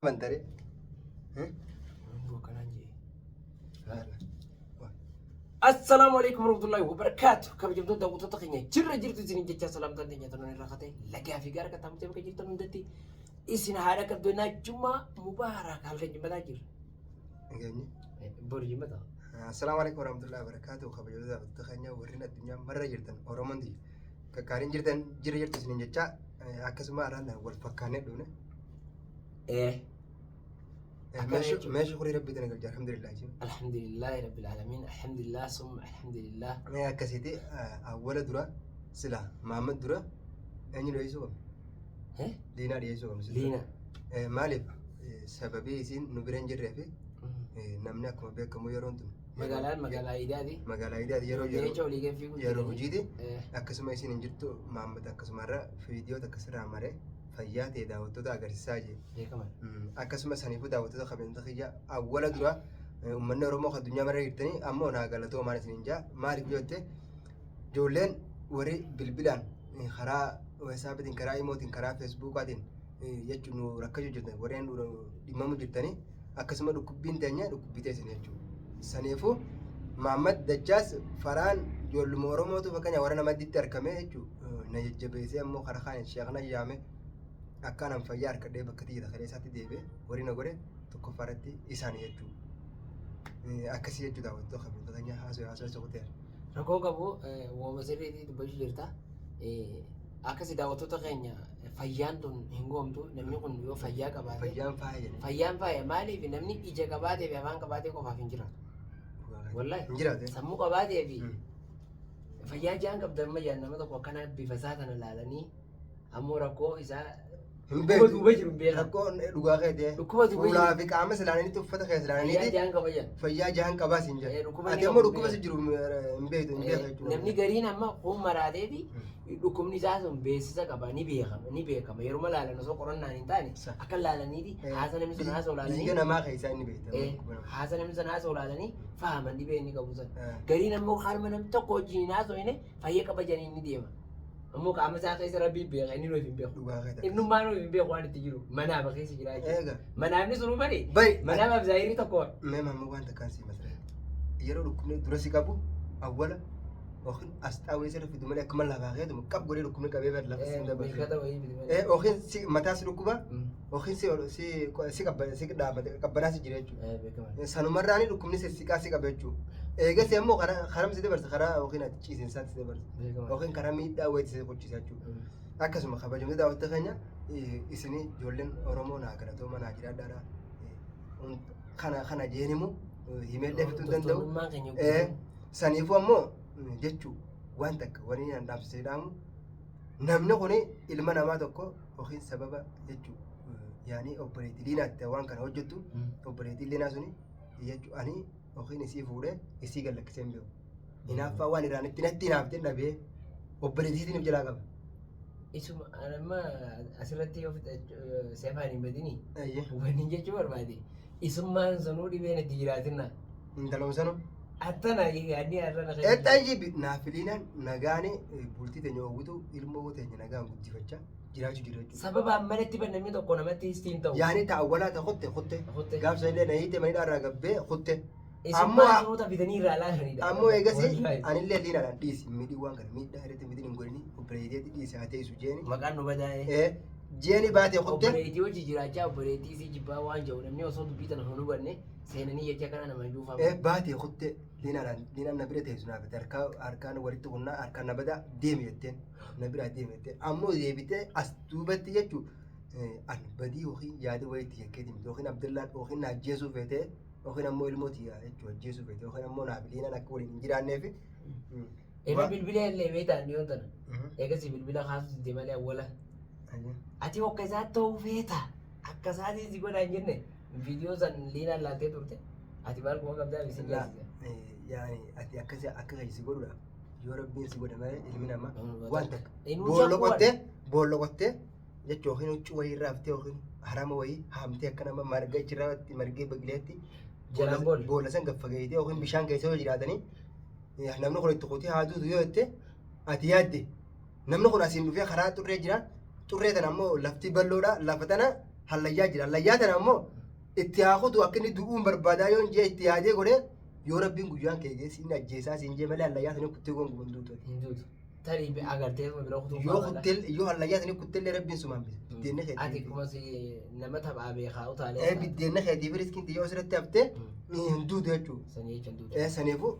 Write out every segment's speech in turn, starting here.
Bantare. Akkanaan jee. Assalaamu alaikum warahmatullahi wabarakatuh. Kabajamtoota daawwattoota keenya jirra jirtu isin jechaa salaamtaan teenya tanuun irraa katee lagaa fi gaara qaxxaamurtee bakka jirtan hundatti isin haadha qabdu Jummaa mubaarak halkan jimmataa jirra. Nageenyi. Bor jimmata. Assalaamu alaikum warahmatullahi wabarakatuh. Kabajamtoota daawwattoota keenya warreen addunyaa marra jirtan Oromoon tiyya. Kakkaariin jirtan jirra jirtu isin jechaa akkasuma araan wal fakkaannee dhufne. Akkana jechuudha. Meesha horii rabbii tana galcha alhamdulillah jechuun. Alhamdulillahi rabbil alamin. Alhamdulillah summa alhamdulillah. Mee akkasiiti awwala dura sila Mahammad dura eenyu dhiyeessuu qabna? Eh? Liinaa dhiyeessuu qabna. Liina. Maaliif sababii isiin nu bira hin jirree fi namni akkuma beekamu yeroon tun Magaalaan magaalaa Idaati. Magaalaa Idaati yeroo Jecha yeroo olii gad fiiguu yeroo jiranii. hojiiti. Akkasuma isiin hin jirtu Mahammad akkasuma irra viidiyoo takka sirraa maree fayyaa ta'e daawwattoota agarsiisaa jee. Beekaman. Akkasuma saniifuu daawwattoota kabajamtoota kiyya awwala dura uummanni Oromoo kan addunyaa mara jirtanii ammoo naa galatoomaan isiniin jaa maaliif yoo jette ijoolleen warri bilbilaan karaa weesaapiitiin karaa imootiin karaa feesbuukaatiin jechuun nu rakkachuu jirtan warreen nu dhimmamu jirtanii akkasuma dhukkubbiin teenya dhukkubbii teessan jechuudha. Saniifuu Mahammad Dachaas faraan ijoolluma Oromootu fakkeenya warra namadditti argame jechuudha na jajjabeessee ammoo karaa kaan sheekna yaame akka anan fayyaa harkadhee bakka tiyya kalee isaatti deebi'e warri na godhe tokkoffaa irratti isaan jechuudha. Akkasii jechuudha daawwattoota kabajamtoota keenya haasoo haasoo isa kuteera. Rakkoo qabu wooma sirriitii dubbachuu jirta. Akkasi daawwattoota keenya fayyaan tun hin goomtu namni kun yoo fayyaa qabaate. Fayyaan faaya jedhama. Fayyaan faaya maaliif namni ija qabaatee fi afaan qabaatee qofaaf hin jiraatu. Wallahi. Hin jiraatu. Sammuu qabaatee fi fayyaa jaan qabda amma jaan nama tokko akkana bifa isaa tana laalanii ammoo rakkoo isaa Hin dhukkuba beektu. duuba jiru hin beekan. Rakkoo dhugaa keetee. Dhukkuba duuba jiru. Fuulaa fi qaama silaalaniitti uffata kee Fayyaa silaalaniitti jaan qaba jaan. fayyaa jahan qabaa siin Eh, jedha. dhukkuba Ati inni ammoo qabu dhukkuba si jiru hin beektu hin beeku jechuudha. Namni gariin amma kun maraatee fi dhukkubni isaa sun beeksisa qaba ni beekama ni beekama yeruma laalan osoo qorannaan hin taane akka laalaniiti haasa namni sun haasa Dhiiga olaalanii namaa keessaa inni beekta. Haasa namni sun haasa olaalanii fahaman dhibee inni qabu san. Gariin ammoo haaluma namni tokko wajjin hin haasofne fayya qaba jedhanii inni deema. Ammoo qaama isaa keessa rabbiin beeka inni nuuf hin beeku. Dhugaa keessa. Innummaa nuuf hin beeku waan itti jiru manaama keessa jira jechuudha. Eega. Manaamni sunuu bari Bari. manaamaaf zaayirii tokko. Mee maammoo waan takkaan si masirratti. Yeroo dhukkubni dura si qabu awwala yookiin asxaa wayii sirra fidu malee akkuma lafaa keetuma qab godhee dhukkubni qabee bar lafa si dabarsu. Milkata wayii fidi malee. Yookiin si mataa si dhukkuba yookiin si si si qabba si dhaabbate qabbanaa si jira jechuudha. Beekama. Sanumarraani dhukkubni si siqaa si qaba jechuudha. Eegas immoo karaa karam si dabarsa karaa yookiin ati ciisinsaatti si dabarsa Beekama. yookiin karaa miidhaa wayiitti si gochisa jechuudha. Akkasuma kabajamtoota daawwattoota keenya isinii ijoolleen Oromoo naa galatooma naa jiraadhaadha. Kana kana jeenimu himeellee fixuu hin danda'u. Hordoftoonnummaan keenya guutuun. Saniifuu ammoo jechuu waan takka waliin an dhaamsisee dhaamu namni kun ilma namaa tokko yookiin sababa jechuu yaani obboleettii Liinaatti waan kana hojjettu obboleettii Liinaa suni jechuu ani yookiin isii fuudhee isii gad lakkisee hin beeku. Hinaaffaa waan irraan itti natti hinaaftee dhabee obboleettii isiitiin of jalaa qaba. Isuma amma asirratti yoo seefaan hin badini Ayyee. wanni jechuu barbaade isummaan sunuu dhibeen itti jiraatinna. Intaluma sanuu. Attana yaadni har'a na Eexxayyi naafiliinaan nagaani bultii teenya oowwitu ilmoo teenya nagaan guddifachaa jiraachuu jira jechuudha. Sababaan malatti ban namni tokko namatti histiin ta'u. Yaani ta'a walaa ta kutte kutte Kutte. gaafsa illee na hiite manidhaa irraa gabbee kutte. Isummaan sunuuta fidanii irraa laalanidha. Ammoo eegasi Wallaahi. anillee liinaadhaan dhiisi miidhii waan kana miidhaa irratti miidhiin hin godhini obboleettii dhiisi haa teessu jeeni. Maqaan nu badaa'e. Jeeni baatee kutte. Obboleettii hojii jiraachaa obboleettii isii jibbaa waan jedhu namni osoo dubbii tana hin hubanne seenanii jecha kana nama hin Eh, baatee kutte liinaadhaan liinaan na bira teessu naaf harkaa harkaan walitti kunnaa harkaan na badaa deemi jetteen na biraa deemi jetteen ammoo deebitee as duubatti jechuu an badii yookiin yaada wayiitti yakkeeti miti yookiin Abdallaan yookiin na ajjeesuu feetee yookiin ammoo ilmoo tiyya jechuu ajjeesuu feete yookiin ammoo naaf liinaan akka waliin hin jiraanneef. Irra bilbila illee beektaa dhiyoon tana. Eegasii bilbila kaasuu didde malee awwala. Ati akka isaa ta'uu feeta. Akka isaatiin si godhaa hin jenne viidiyoo san liinaan laaltee turte. Ati maal kuma qabdaa fi si jaasisa. Yaani ati akkasi akka kan si godhudha. Yoo rabbiin si godhe malee ilmi namaa waan takka. Inuu Boolla shakkuu qottee boolla qottee jechuun yookiin huccuu wayii irraa haftee yookiin harama wayii haamtee akka nama marga achirraa margee biqileetti Jalaan boolla. boolla san gad fageessitee yookiin bishaan keessa yoo jiraatanii namni kun itti kutee haa duutu yoo jette ati yaadde namni kun asiin dhufee karaa xurree jira xurree tana ammoo lafti bal'oodha lafa tana Hallayyaa jira. Hallayyaa tana ammoo itti haa kutu akka inni du'uun barbaadaa yoon jee itti yaadee godhee yoo rabbiin guyyaan kee geessi inni ajjeesaa siin jee malee hallayyaa tana kuttee gonkumaa hin duutu. Hin duutu. Tarii agartee bira kutuu Yoo kuttee yoo hallayyaa tana kutteellee rabbiin sumaan bisa. Biddeenna Ati keetii. akkuma si nama taphaa beekaa utaalee. Biddeenna keetii fi riskiin yoo asirratti haftee hin duutu jechuudha. Sanii jecha hin duutu. Saniifuu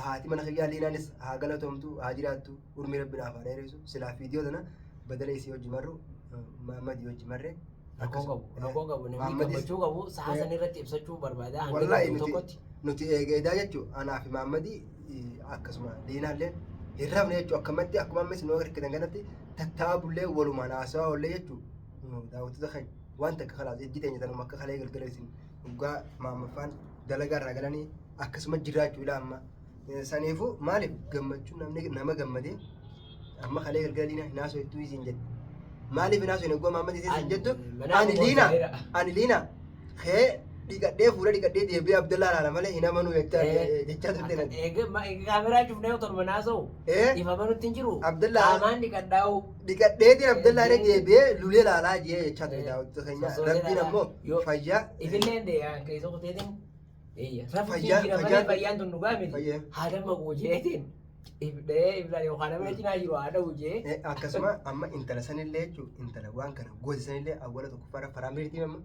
haati mana kiyyaa liinaanis haa galatoomtu haa jiraattu urmii rabbi naaf haa dheeressu silaa viidiyoo tana badala isii hojii marru Mahammadii hojii marree. Rakkoon qabu. Rakkoon qabu. Namni Mahammadis- gammachuu qabu sa'a san irratti ibsachuu barbaada. Hanga Wallaahi danda'u nuti tokkotti. nuti eegeedaa jechuun anaa fi Mahammadii akkasuma liinaallee hin rafne jechuun akkamatti akkuma ammas nu hirkitan kanatti tattaa'aa bullee walumaan haasawaa oollee jechuun daawwattoota keenya waan takka kalaas ejji teenya tanuma akka kalee galgala isin dhugaa maammaffaan dalagaa irraa galanii akkasuma jiraachuu ilaa amma. Saniifuu maaliif gammachuun namni nama gammadee amma kalee galgala liinaa hin haasoftuu isiin jette. Maaliif hin haasofne gowwaa Mahammad isiin jettu ani liinaa ani liinaa kee dhiqadhee fuula dhiqadhee deebi'ee Abdallaa laala malee hin amanuu jechaa jechaa turte natti. Kaameraa cufnee otoo naasa'u. Ifa manutti hin jiru. Abdallaa Qaamaan dhiqadhaa'u. dhiqadheetiin Abdallaa irra deebi'ee lulee laalaa jee jechaa ture daawwattoota keenya. Sossoosee Rabbiin laalaa. ammoo fayyaa Ifillee keessa kuteetiin. Rafuutiin Fayyaa- jira malee fayyaan- fayyaan tun dhugaa miti. Fayyaa. Haadha maquu jeetiin. Ibdee ibdaan yookaan nama cinaa jiru haadha hojee. Akkasuma amma intala sanillee jechuun intala waan kana gosa sanillee awwaala tokkoffaarra faraan biriitii amma.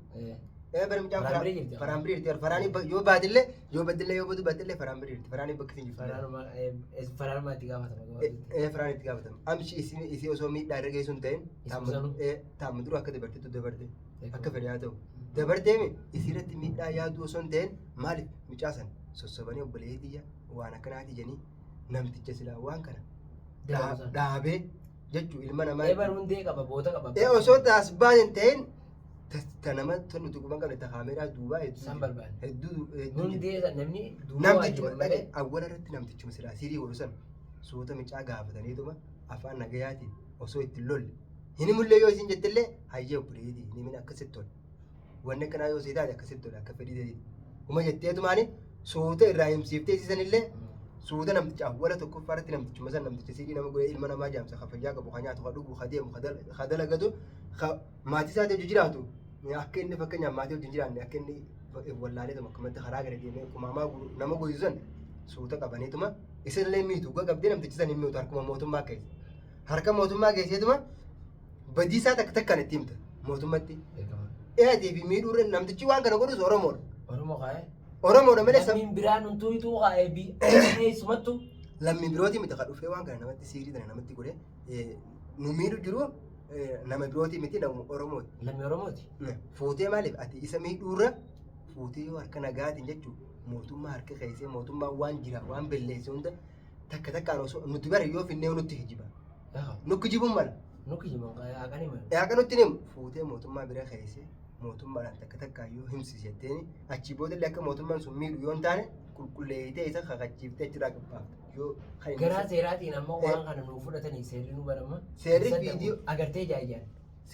Bari mucaan Faraan birii jirti. faraan birii jirti. Faraanii yoo baatillee yoo baddillee yoo badu baatillee faraan birii jirti. Faraanii bakka isin jirtu. Faraanuma itti gaafatama gabaabatti. Faraan itti gaafatama. Amshi isii osoo miidhaa irra geessu hin ta'in Isuma sanuu. taamma dura akka dabarteettu dabarte akka fedhe haa ta'u. Dabarteemi isiirratti miidhaa yaaduu osoo hin ta'in maaliif mucaa san sossobanii obboleettiyya waan akkanaati jedhanii namticha silaa waan kana dhaabee jechuu ilma namaa. Eebar hundee qaba boota qaba. Osoo taas baan hin ta'in ta nama ta nuti quban qabne ta kaameeraa duubaa hedduu San barbaade. hedduu hedduu jira. Hundee san namni duuba waa Namtichuma jira malee. dhaqe awwala irratti namtichuma silaa sirii godhu san suuta micaa gaafataniituma afaan nagayaatiin osoo itti hin lolle. Hin himullee yoo isin jettillee hayyee obboleettii hin himin akkasitti tole. Wanni akkanaa yoo sii taate akkasitti tole akka fedhii ta'eeti. Uma jetteetumaani suuta irraa himsiiftee isiisanillee suuta namticha awwala tokkoffaa irratti namtichuma san namticha sirii nama godhee ilma namaa jaamsa ka fayyaa qabu ka nyaatu ka dhugu ka deemu ka dalagatu ka maatii isaatii wajjin jiraatu akka inni fakkeenyaaf maatii wajjin jiraanne akka inni wallaalee akkamatti karaa gara deemee qumaamaa nama goyisu san suuta qabaniituma isallee miitu dhugaa qabdee namtichi san hin miitu harkuma mootummaa keessa. Harka mootummaa keesseetuma badii isaa takka takkaan itti himta mootummatti. Eetii fi miidhuu namtichi waan kana godhus Oromoodha. Oromoo kaa'ee. Oromoodha malee Lammiin biraan huntuu ituu kaa'ee bi eessumattu. Lammii birootii miti kan dhufee waan kana namatti siirii tana namatti godhee nu miidhu jiru nama birootii miti nama Oromooti. Lammii Oromooti. Fuutee maaliif ati isa miidhuurra fuutee yoo harka nagaatiin jechuun mootummaa harka keessee mootummaa waan jira waan belleesse hunda takka takkaan osoo nuti bara yoo finnee nutti kijiba. Nu kijibuun mala. Nu kijiban haqani mala. Haqa nutti himu fuutee mootummaa bira keessee mootummaadhaan takka takkaan yoo himsiisetteeni achii boodallee akka mootummaan sun miidhu yoo hin taane qulqulleessitee isa kakachiiftee achirraa qophaafta. Yoo kan inni Garaa seeraatiin ammoo waan kana nuu fudhatanii seerri nu barama. Seerri viidiyoo Agartee ijaan.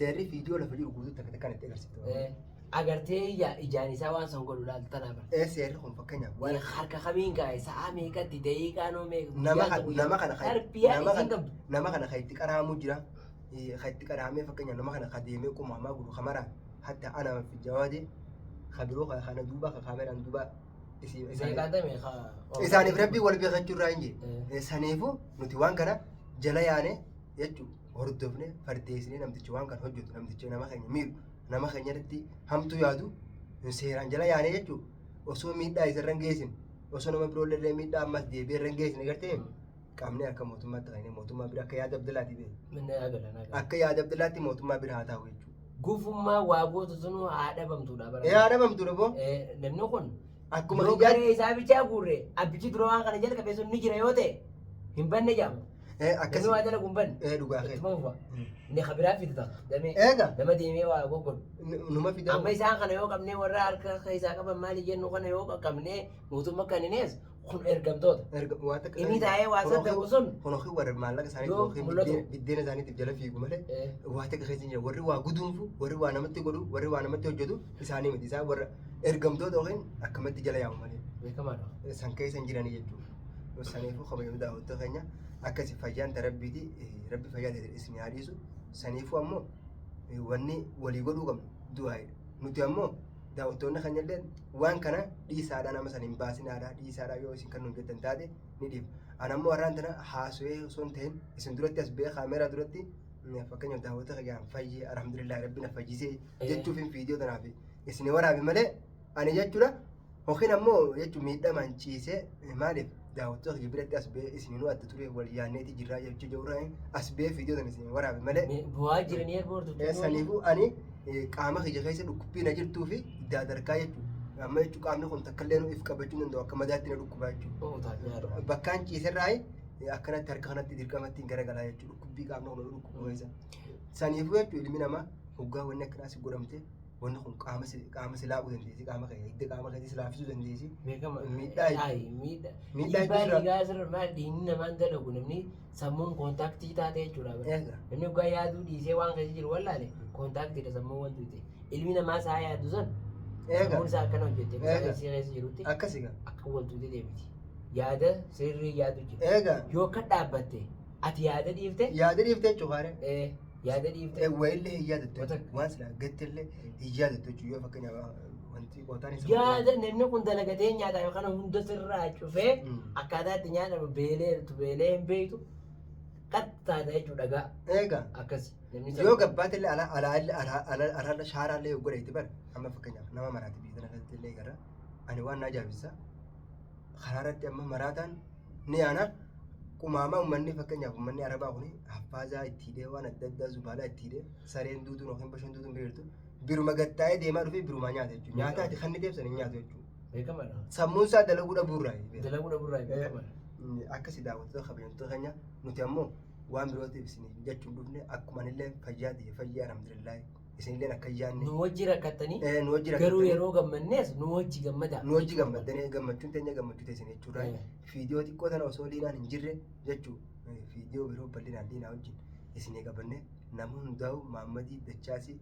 Seerri viidiyoo lafa jiru guutuu takka takkaan itti agarsiifta. Agartee ijaan isaa waan san godhu laal tanaa bara. Seerri kun fakkeenyaaf waan Harka kamiin kaa'e sa'a meeqatti daqiiqaa noo meeqa nama nama kana Tarbiyaa nama isiin kana qabdu. nama kana kan itti qaraamu jira. Kan itti qaraamee fakkeenyaaf nama kana kan deemee qumaamaa godhu kamaraan hatta ana fi jawaade kan biroo kana duuba kan kaameraan duuba Meeqaatame isaaniif rabbii wal beekachuu irraa hin jee. Saniifuu nuti waan kana jala yaane jechuun hordofne fardeessinee namtichi waan kana hojjetu namtichi nama keenya miidhu nama keenya irratti hamtuu yaadu seeraan jala yaane jechuun osoo miidhaa isa irra hin geessine osoo nama biroo illee miidhaa ammas deebi'ee irra hin geessine gartee qaamni harka mootummaatti kan mootummaa bira akka yaada Abdullaatti bee akka yaada Abdullaatti mootummaa bira haa taa'u jechuudha. Gufummaa waa gootu sunuu haa dhabamtuudha bara. Haa dhabamtuudha boo. Namni kun Akkuma yoo kiyyaatti garee isaa bichaa guurre abbichi dura waan kana jalqabe sun ni jira yoo ta'e hin banne jedhama. Namni akkasii waa dalagu hin banne. Dhugaa kee. Ittuma fufa. Inni kabiraa fidata. Damee Eega nama deemee waa goggodhu. Numa fidaa. Amma isaan kana yoo qabnee warra harka keessaa qaban maali jennu kana yoo qabnee mootummaa kan hinees kun ergamtoota. Erga waa takka Inni taa'ee waa saddequ sun Kun warra maallaqa isaaniitiif Yoo yookiin mul'atu. biddeena isaaniitiif jala fiigu malee waa takka keessa hin jiru. Warri waa guduunfu, warri waa namatti godhu, warri waa namatti hojjetu isaanii miti. Isaan warra ergamtoota yookiin akkamatti jala yaa'u malee beekamaadha. San keessa hin jiranii jechuudha. Saniifuu kabajamtoota daawwattoota keenya akkasi fayyaan ta rabbiiti rabbi fayyaa ta'e isin haa dhiisu. Saniifuu ammoo wanni walii godhuu qabnu Du'aayidha. Nuti ammoo daawwattoonni keenyallee waan kana dhiisaadhaa, nama sana hin baasinaadhaa, dhiisaadhaa yoo isin kan nuun jettan taate ni dhiifna. Ani ammoo har'aan tana haasawee osoo hin ta'in isin duratti as ba'ee kaameeraa duratti, fakkeenyaaf daawwattoota kiyyaan fayyee, alhamdulillah, rabbi na fayyisee jechuuf viidiyoo tanaaf isin waraabe malee, ani jechuudha yookiin ammoo jechuun miidhamaan ciisee maaliif daawwattoota kiyya biratti as ba'ee isinuu adda ture wal yaanneeti jirraa jechuu jirraa as ba'ee viidiyoo tana isin waraabe malee. Bu'aa jiranii erga hordoftoonni. Saniifuu ani qaama kiyya keessa dhukkubbii na jirtuu fi daadarkaa jechuudha. Amma jechuun qaamni kun takka illee if qabachuu hin danda'u, akka madaatti na dhukkubaa jechuudha. Oh, taate. Bakkaan ciiserraa akkanatti harka kanatti dirqamatti garagalaa jechuudha. Dhukkubbii qaamni kun dhukkubu keessa. Saniifuu jechuun ilmi namaa hoggaa wanni akkanaa si godhamte, wanni kun qaama si laaquu dandeessi, qaama kee hidda qaama keetii si laaffisuu dandeessi. Beekama. Miidhaa Ay, miidhaa. Miidhaa Dhiibbaa jechuudha. dhiigaa asirra maal dhiigni namaan dalagu, namni sammuun contact taate jechuudha. Eega. Namni dhugaa yaaduu dhiisee waan keessa jiru wallaale contactiidha sammuun wanti ta'e. Ilmi namaa isaa yaadu san sammuun isaa akkana hojjette keessa keessa jirutti Akkasi gaa. akka waltuutee deemti. Yaada sirrii yaadu jira. Eega. Yoo akka dhaabbatte ati yaada dhiifte. Yaada dhiifte jechuudha. Yaada dhiifte. Wayillee hin yaadattu Wata- jechuudha. Waan silaa gattillee hin yaadattu jechuudha. Yoo fakkeenyaaf wanti qootaan isa. Yaada namni kun dalagatee nyaata kana hunda sirraa cufee akkaataa itti nyaatamu beelee beelee hin beektu qaxxaata jechuudha gaa. Eega. Akkasi. Namni Yoo gabbaatellee ala ala ala ala ala shaaraallee yoo godhe itti bara, amma fakkeenyaaf nama maraate biyya tana keessatti illee gara ani waan na ajaa'ibsiisa, karaa irratti amma maraataan ni yaana qumaama. Uummanni, fakkeenyaaf uummanni arabaa kun haffaazaa itti hidhee, waan adda addaa zubaalaa itti hidhee, sareen duutuun yookiin bashoon duutuun bira jirtu biruma gattaa'ee deemaa dhufee birumaa nyaata jechuudha. Nyaata ati kan ni deebsan hin nyaatu jechuudha. Beekamaadha. Sammuun isaa dalaguu dhabuurraa. Dalaguu dhabuurraa beekamaadha. Akkasi daawwattoota, kabajamtoota keenya, nuti ammoo waan birootiif isin jechuun dhufne, akkuma anillee fayyaa ta'e, fayyaa alhamdulillah, isinillee akka hin yaadne. Nu wajji rakkattanii Nu wajji garuu rakkattanii yeroo gammannees nu wajji gammada. Nu wajji gammaddanii, gammachuun teenya gammachuu teessan jechuudha. Viidiyoo xiqqoo tana osoo liinaan hin jirre jechuu, viidiyoo biroo bal'inaan liinaa wajjin isinii qabanne, nama hundaa'u Maammadii Dachaasii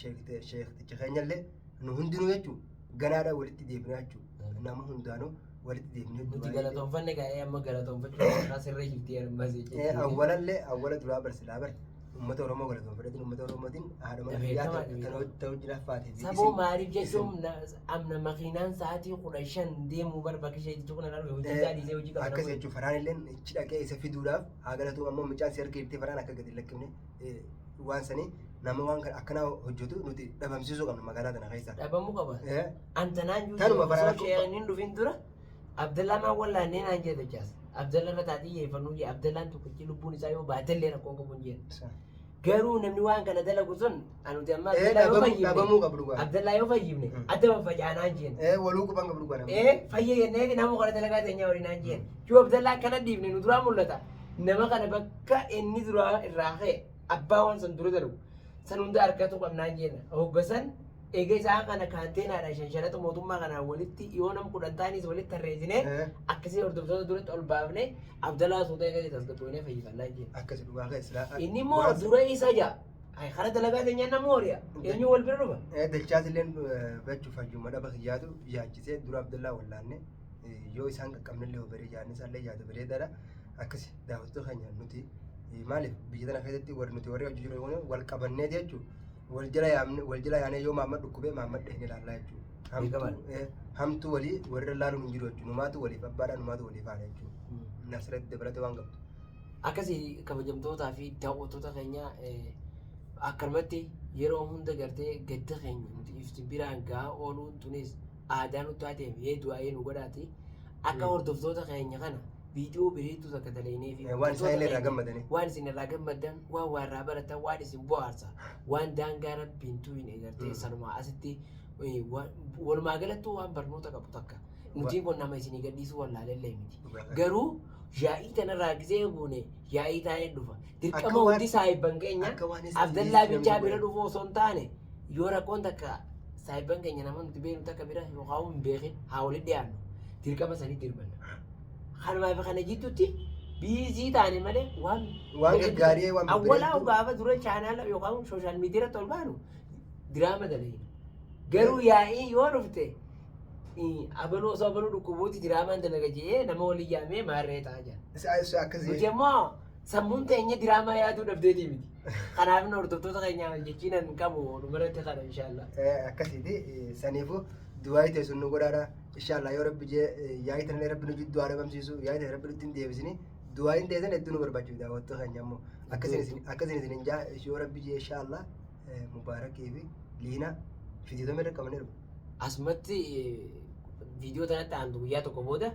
sheekticha keenyallee nu hundinuu jechuu ganaadhaan walitti deebinaa jechuu, nama hundaanuu walitti deebinee. Nuti galatoonfanne gaa'ee amma galatoonfachuu karaa sirree jirti ammas jechuudha. Awwalallee awwala duraa barsilaa bar uummata Oromoo galatoonfadheetiin, uummata Oromootiin haadha mana biyyaa ta'uu jira faatee. Saboo maaliif jechuun amna makiinaan sa'aatii 15 deemuu bar bakka ishee jechuun kun arge hojii isaa dhiisee hojii qaba. Akkas jechuun faraan illee ichi dhaqee isa fiduudhaaf haa galatuun, ammoo mucaan si harka jirtee faraan akka gadi hin lakkifne, waan sanii nama waan kana akkanaa hojjetu nuti dhabamsiisuu qabna magaalaa tana keessa. Dhabamuu qaba. Antanaan jiru Tanuma faraan osoo isheen hin dhufin dura Abdallaa maan wallaannee naan jedhe dachaas. Abdalla irra taatee xiyyeeffannuu jee, Abdallaan tokkichi lubbuun isaa yoo baatellee rakkoon qabu hin jee. Garuu namni waan kana dalagu sun anuti amma Abdallaa yoo fayyifne Dhabamuu qabu dhugaa. Abdallaa yoo fayyifne adda faffacaanaan jeen. Waluu quban qabu dhugaa namni. Fayya jenneeti nama kana dalagaa teenyaa waliin naan jeen. Yoo Abdallaa akkana dhiifne nu duraa mul'ata. Nama kana bakka inni duraa irraa ka'e, abbaa waan san dura dalagu san hunda harkatu qabnaan jenna. Hoggasan eega isaan kana kaanteenaadhaan shanshalata mootummaa kanaan walitti yoo nam 10 ta'anis walitti tarreessinee akkasii hordoftoota duratti ol baafnee Abdallaa suuta eega tasgabboonee fayyifannaan jenna. Akkasi dhugaa keessa. Inni immoo dura isa jaa. Ay, kana dalagaa teenyaan nama horiya. Eenyu wal bira dhufa? Dachaas illee jechuu fayyuma dhaba kiyyaatu yaachisee dura Abdallaa wallaanne, yoo isaan qaqqabnellee bareeda, yaadni isaallee yaada bareedaadha. Akkasi daawwattoota keenya, nuti maaliif biyya tana keessatti warri nuti warri hojii jiru kun wal qabanneeti jechuudha. Wal jala yaamne, wal jala yaanee yoo Maammad dhukkubee Maammad dhehne ilaallaa jechuudha. Hamtuu hamtuu walii warra laaluun hin jiru jechuudha. Numaatu waliif abbaadha, numaatu waliif haadha jechuudha. Nasirratti dabalata waan qabdu. Akkasii kabajamtootaa fi daawwattoota keenya, akkanumatti yeroo hunda gartee gadda keenya nuti ifti biraan gahaa ooluun tunis aadaa nutti taateef yee du'aa'ee nu godhaati. Akka hordoftoota keenya kana viidiyoo bareedduu takka dalaynee fi Waan isaan illee irraa gammadanii. Waan isin irraa gammaddan, waan waa irraa baratan, waan isin bohaarsa, waan daangaa rabbiin tuyin gartee sanuma asitti walumaa galattuu waan barnoota qabu takka. Nutiin kun nama isinii gadhiisuu wallaalellee miti. Garuu yaa'ii tanarraa gisee goone yaa'ii taa'ee dhufa. Dirqama hundi saahibban keenya Akka waan Abdallaa bichaa bira dhufu osoo hin taane, yoo rakkoon takka saahibban keenya nama nuti beeknu takka bira yookaan hin beekin haa walitti dhiyaannu. Dirqama sanii dirbanna. Kanumaa fi kana jidduutti busy taane malee waan Waan gaggaarii, waan awwalaa babbareedduu. Gaafa dura chaanaala yookaan social media irratti ol baanu diraama dalagne. Garuu yaa'ii yoo dhufte abaluu osoo abaluu dhukkubuuti diraamaan dalaga jedhee nama walii yaamee maarree ta'a jira. Akkasii. Nuti ammoo Sammuun teenya diraamaa yaaduu dhabdeetii miti. Kanaaf hordoftoota keenya jechiinan qabu dhumarratti kana inshaallah. Akkasiiti saniifuu du'aa ta'e sun nu godhaadha. Inshaallah yoo Rabbi jee yaa'ii tanallee Rabbi nu jidduu haa dhabamsiisu, yaa'ii tana Rabbi nutti hin deebisini. Du'aayin teessan hedduu nu barbaachisu, daawwattoota keenya ammoo. Akkasiin isin hin jaa, yoo Rabbi jee inshaallah Mubaarakii fi Liina fidiitoo irra qabanii dhufu. Asumatti viidiyoo tanatti aantu guyyaa tokko booda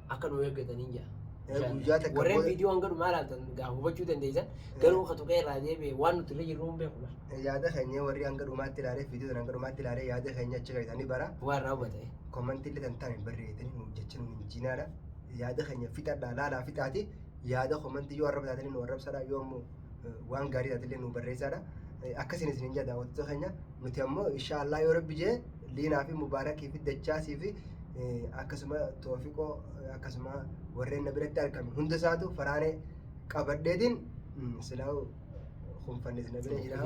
akka nu eeggatanii jira. Guyyaa takka Warreen booda viidiyoo hanga dhumaa ilaaltan gaa hubachuu dandeessan, garuu ka tuqee irraa deebi'e waan nuti irra jirru hin beeku. Yaada keenya warri hanga dhumaatti ilaalee, viidiyoo sana hanga dhumaatti ilaalee, yaada keenya achi keessanii bara Waan irraa hubate. Commentii illee tan taane barreessitanii nu jecha nu hin jinaadha. Yaada keenya fixadhaa, laalaa fixaati. Yaada commentii yoo arraba taatanii nu arrabsaadha, yoo ammoo waan gaarii taatellee nu barreessaadha. Akkasiin isin hin jedha, daawwattoota keenya. Nuti ammoo inshaallah yoo Rabbi jee Liinaa fi Mubaarakii fi Dachaasii fi akkasuma Toofiqoo, akkasuma warreen na biratti argame hunda isaatu faraanee qabadheetiin silaa kunfannis na bira jira.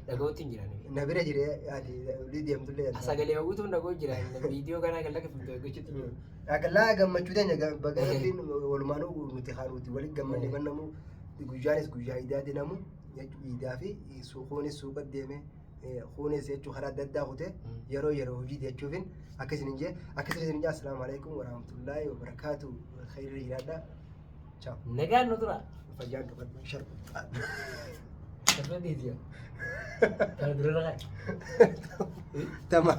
Dhaga'uutti hin jiran. Na bira jire, ati olii deemtullee. Sagalee guutuun dhaga'uu jiran, viidiyoo kanaa kan lakkifamtu eeggachuutti jiru. Akallaa gammachuu teenya baga Rabbiin walumaanuu nuti haaruuti walitti gammanne bannamu, guyyaanis guyyaa iidaati namu jechuun iidaa fi suuquunis suuqa deeme, kuunis jechuu karaa adda addaa kute yeroo yeroo hojii jechuufin akkasin hin jee, akkasin isin jee. Assalaamu alaikum warahmatullaahi wabarakaatu, khayri jiraadha, ciao. Nagaan nu tura. Fayyaan qabadhu sharbu. Safra deetiya. Kana dura ragaa. Tamam.